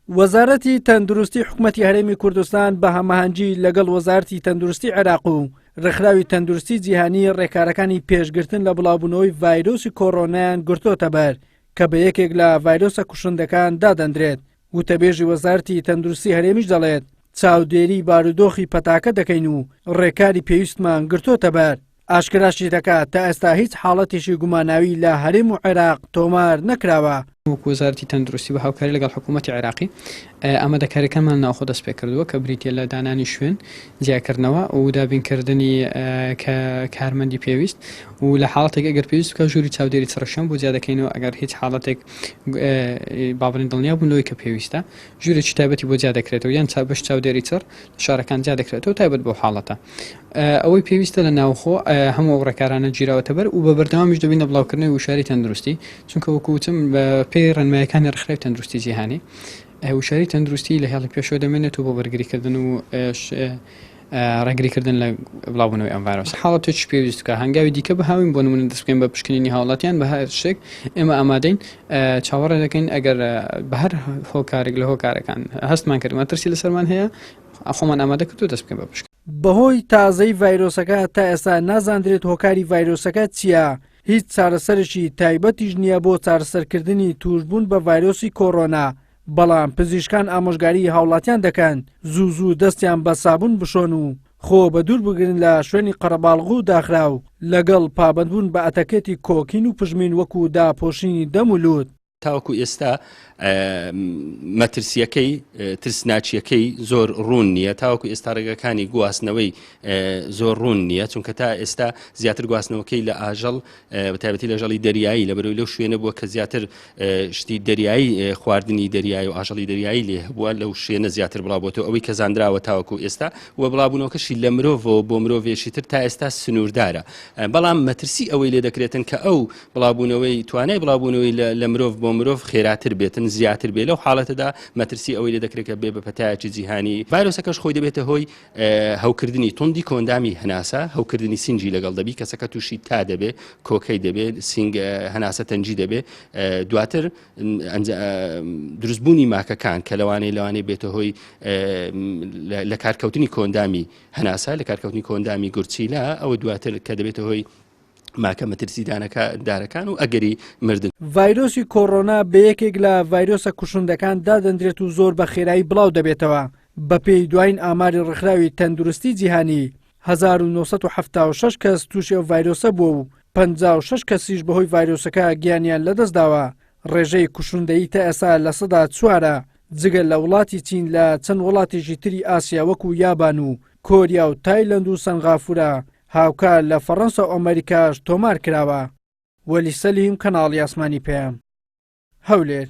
وەزارەتی تەندروستی حکومەتی هەرێمی کوردستان بە هەماهەنگی لەگەڵ وەزارەتی تەندروستی عێراق و ڕێکخراوی تەندروستی جیهانی ڕێکارەکانی پێشگرتن لە بڵاوبوونەوەی ڤایرۆسی کۆرۆنایان گرتۆتە بەر کە بە یەکێک لە ڤایرۆسە کوشندەکان دادەندرێت. وتەبێژی وەزارەتی تەندروستی هەرێمیش دەڵێت، چاودێری بارودۆخی پەتاکە دەکەین و ڕێکاری پێویستمان گرتۆتە بەر. ئاشکراشی دەکات، تا ئێستا هیچ حاڵەتێکی گوماناوی لە هەرێم و عێراق تۆمار نەکراوە. وەکو وەزارەتی تەندروستی بە هاوکاری لەگەڵ حکوومەتی عێراقی ئامادەکارییەکانمان لە ناوخۆ دەستپێکردووە کە بریتییە لە دانانی شوێن، جیاکردنەوە و دابینکردنی کارمەندی پێویست و لە حاڵەتێک ئەگەر پێویست بکات ژووری چاودێری چڕشیان بۆ جیا دەکەینەوە ئەگەر هیچ حاڵەتێک با بڵێین دڵنیا بوون لەوەی کە پێویستە ژوورێکی تایبەتی بۆ جیا دەکرێتەوە یان بەش چاودێری چڕ لە شارەکان جیا دەکرێتەوە تایبەت بەو حاڵەتە. ئەوەی پێویستە لە ناوخۆ هەموو ئەو ڕێکارانە گیراوەتە بەر و بە بەردەوامیش دەبین لە بڵاوکردنەوەی وشیاری تەندروستی چونکە وەکو وتم بە پێی ڕێنمایەکانی ڕێکخراوی تەندروستی جیهانی وشیاری تەندروستی لە هێڵی پێشەوە دەمێنێت و بۆ بەرگریکردن و ڕێگریکردن لە بڵاوبوونەوەی ئەم ڤایرۆسە حاڵەتێکی پێویست بکە هەنگاوی دیکە بهاوین بۆ نمونە دەست بکەین بە پشکنینی هاوڵاتیان بە هەر شتێک ئێمە ئامادەین چاوەڕێ دەکەین ئەگەر بە هەر هۆکارێک لە هۆکارەکان هەستمان کرد مەترسی لەسەرمان هەیە خۆمان ئامادە کردو دەست بکەین بە پشکنین. بەهۆی تازەی ڤایرۆسەکە تا ئێستا نازاندرێت هۆکاری ڤایرۆسەکە چییە، هیچ چارەسەرێکی تایبەتیش نییە بۆ چارەسەرکردنی تووشبوون بە ڤایرۆسی کۆرۆنا، بەڵام پزیشکان ئامۆژگاریی هاوڵاتیان دەکەن زوو زوو دەستیان بە سابوون بشۆن و خۆ بەدوور بگرن لە شوێنی قەرەباڵغ و داخراو، لەگەڵ پابەندبوون بە ئەتەکێتی کۆکین و پژمین وەکو داپۆشینی دەم و لووت. تاوەکو ئێستا مەترسیەکەی ترسناچیەکەی زۆر ڕوون نییە تاوەکو ئێستا ڕێگەکانی گواستنەوەی زۆر ڕوون نییە چونکە تا ئێستا زیاتر گواستنەوەکەی لە ئاژەڵ بەتایبەتی لە ژەڵی دەریایی لە بەرەوەی لەو شوێنە بووە کە زیاتر شتی دەریایی خواردنی دەریایی و ئاژەڵی دەریایی لێ هەبووە لەو شوێنە زیاتر بڵاو بۆتەوە ئەوەی کە زانراوە تاوەکو ئێستا و بڵاوبوونەوەکەشی لە مرۆڤەوە بۆ مرۆڤێکی تر تا ئێستا سنووردارە بەڵام مەترسی ئەوەی لێ دەکرێتن کە ئەو بڵاوبوونەوەی توانای بڵاوبوونەوەی لە مرۆڤ بۆ مرۆڤ خێراتر بێتن زیاتر بێ لەو حاڵەتەدا مەترسی ئەوەی لێ دەکرێت کە بێ بە پەتایەکی جیهانی ڤایرۆسەکەش خۆی دەبێتە هۆی هەوکردنی توندی کۆندامی هەناسە هەوکردنی سینگی لەگەڵ دەبی کەسەکە تووشی تا دەبێ کۆکەی دەبێ سینگ هەناسە تەنگی دەبێ دواتر دروستبوونی ماکەکان کە لەوانەیە لەوانەیە بێتە هۆی لە کارکەوتنی کۆندامی هەناسە لە کارکەوتنی کۆندامی گورچیلە ئەوە دواتر کە دەبێتە هۆی ماکە مەترسیدانەکە دارەکان و ئەگەری مردن. ڤایرۆسی کۆڕۆنا بە یەکێک لە ڤایرۆسە کوشندەکان دادەندرێت و زۆر بە خێرایی بڵاو دەبێتەوە، بەپێی دوایین ئاماری ڕێکخراوی تەندروستی جیهانی، 1976 کەس تووشی ئەو ڤایرۆسە بووە و 56 کەسیش بەهۆی ڤایرۆسەکە گیانیان لەدەستداوە، ڕێژەی کوشندەیی تا ئێستا لەسەدا چوارە، جگە لە وڵاتی چین لە چەند وڵاتێکی تری ئاسیا وەکو یابان و کۆریا و تایلەند و سەنغافورە هاوکات لە فەڕەنسا و ئەمەریکاش تۆمار کراوە. وەلی سەلیم، کەناڵی ئاسمانی پەیام. هەولێر.